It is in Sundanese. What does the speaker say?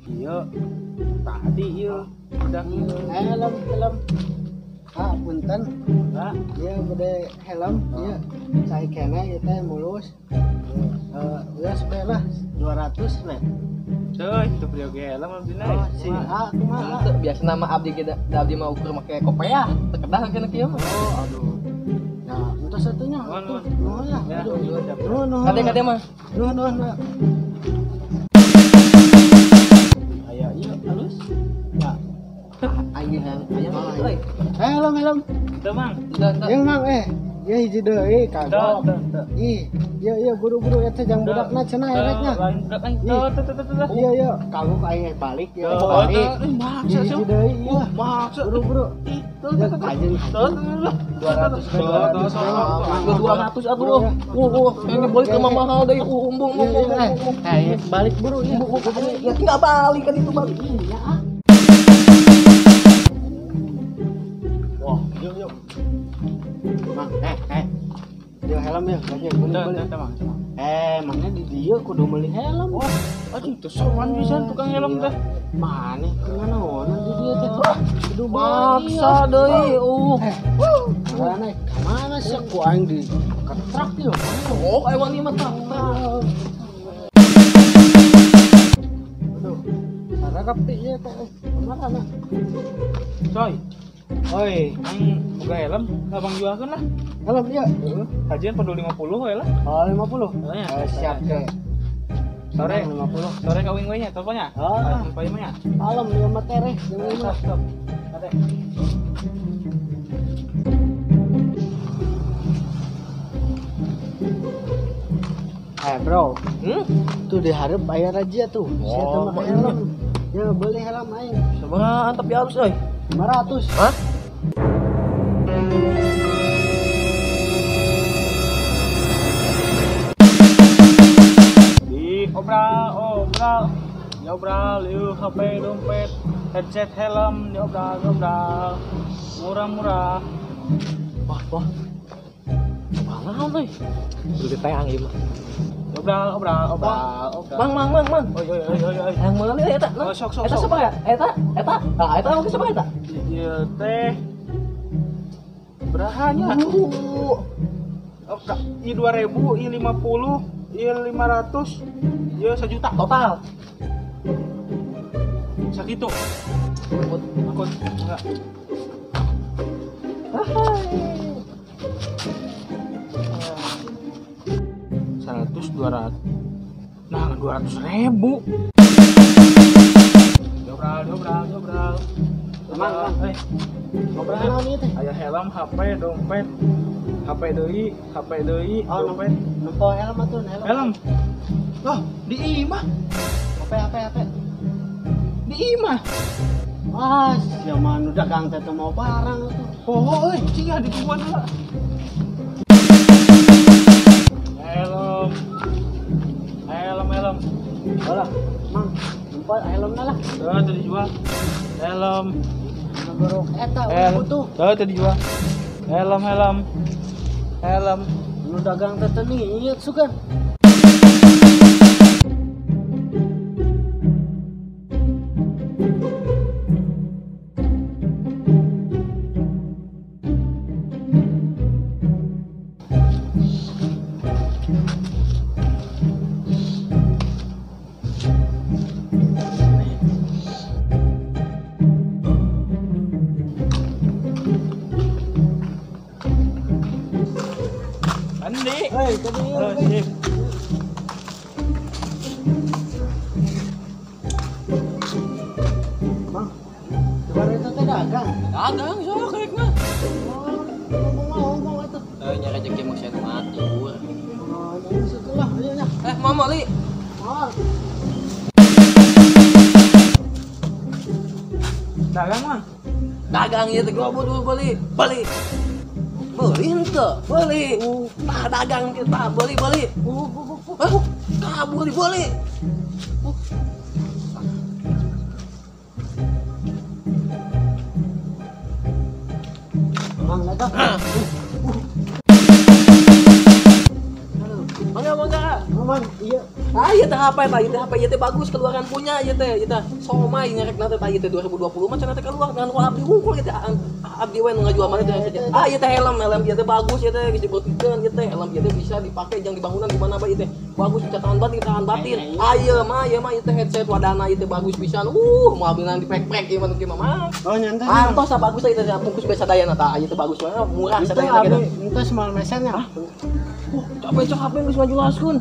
Iya. Tadi ieu udah helm helm. Ah, punten. Enggak. Ieu bade helm ieu. Cai keneh ieu teh mulus. Geus bae lah 200 we. Coy, itu beli helm abdi na. Oh, si A kumaha? Teu biasa nama abdi kita, abdi mah ukur make kopeah, teu kedah kana kieu mah. Oh, aduh. Nah, untuk satunya. Nuhun lah. Nuhun, nuhun. Kade-kade mah. Nuhun, nuhun. Aya ieu halus. Ya. Aing aya euy. Helm, helm. Teu, Mang. Yang Mang ya hiji deui kagok. Ih, ieu ieu buru-buru eta jang budakna cenah erekna. Lain budak aing. Teu teu teu teu. Iya iya, kagok aing balik ya. Balik. Maksa hiji deui ieu. Maksa buru-buru. Teu teu teu. 200 200 atuh. Ini balik ke mahal deui. Umbung umbung. Eh, balik buru ya. Ya tinggal balik kan itu balik. Iya ah. Wah, yuk yuk. Mang, Yo helm ya, lagi beli beli. Mana di dia kudu beli helm. Wah, aduh teu sopan pisan tukang helm teh. Mana kunaon di dia teh? Kudu maksa deui. Mana mana sih ku aing di ketrak ieu. Oh, aing wani mah tah. Aduh, sararap ieu teh. Kumaha? Coy. Oi, aing boga helm, abang jualkeun lah. Helm ieu. Heeh. Kajian perlu 50 we lah. Oh, 50. Oh, ya. Siap ke. Sore 50. Sore kawin we nya teleponnya. Ah. Sampai mah nya. Malam ieu mah tereh jeung mah. Stop. Kade. Bro. Tuh dihareup aya razia tuh. Sia teh mah helm. Ya beli helm aing. Sabaraha tapi halus euy. 500. Hah? Di obral, obral. Diobral, ieu HP, dompet, headset, helm, diobral, diobral. Murah-murah. Wah, wah. Naon euy? Kudu diteang ieu mah. Obral, obral, obral, obral. Mang, mang, mang, mang. Oi, oi, oi, oi, oi. Yang meuli eta. Oh, sok, sok, eta sok. sabaraha? Eta, eta. Tah, eta oge sabaraha eta? Ieu teh berahanya. Oh, i 2000, i 50, i 500, ieu 1 juta total. Sakitu. Akut, enggak. Hai. 100, 200. Nah, 200.000. Dobral, dobral, dobral. Mang, mang. Dobral naon ieu teh? Aya helm, HP, dompet. HP deui, HP deui, dompet. Nempo helm atuh, helm. Helm. Loh, di imah. HP, HP, HP. Di imah. Ah, sia mah nu dagang teh teu mau barang atuh. Poho euy, cing di tungguan heula. Helm. Helm, helm. Hola, Mang, nempo helmna lah. Tuh, teu dijual. Helm. Nagorok eta butuh. Tuh, teu dijual. Helm, helm. Helm. Nu dagang teh teu niat sugan. Andi. Hei, tadi Oh, sip. Mang, kemarin itu teh dagang. Dagang sok rek mah. Oh, ngomong-ngomong atuh. Nya rezeki mah sia ngatur. Oh, ini situ lah, ayo nya. Mau meuli. Oh. Dagang, Mang. Dagang ieu teh gua butuh beli. Beli. Beli henteu, beli. Tah dagang kita beli, beli. Tah beli, beli. Mang, datang. Mangga, mangga. saha? Mang, iya. Ah, ieu teh HP tah, ieu teh HP ieu teh bagus keluaran punya ieu teh, ieu teh somai ngerekna teh tah ieu teh 2020 mah cenah teh keluar dengan ku abdi wungkul ieu teh abdi we nu ngajual mana teh. Ah, ieu teh helm, helm ieu teh bagus ieu teh geus dibeutikeun ieu teh helm ieu teh bisa dipake jang di bangunan di mana bae ieu teh. Bagus bisa tahan batin, tahan batin. Ah, ieu mah ieu teh headset wadana ieu teh bagus pisan. Mobilna dipek-pek ieu mah nu kieu mah. Oh, nyantai. Ah, tos bagus ieu teh bungkus biasa sadayana tah ieu teh bagus banget, murah Itu sadayana abi, gitu. itu semua mesennya. Capek capek geus ngajelaskeun.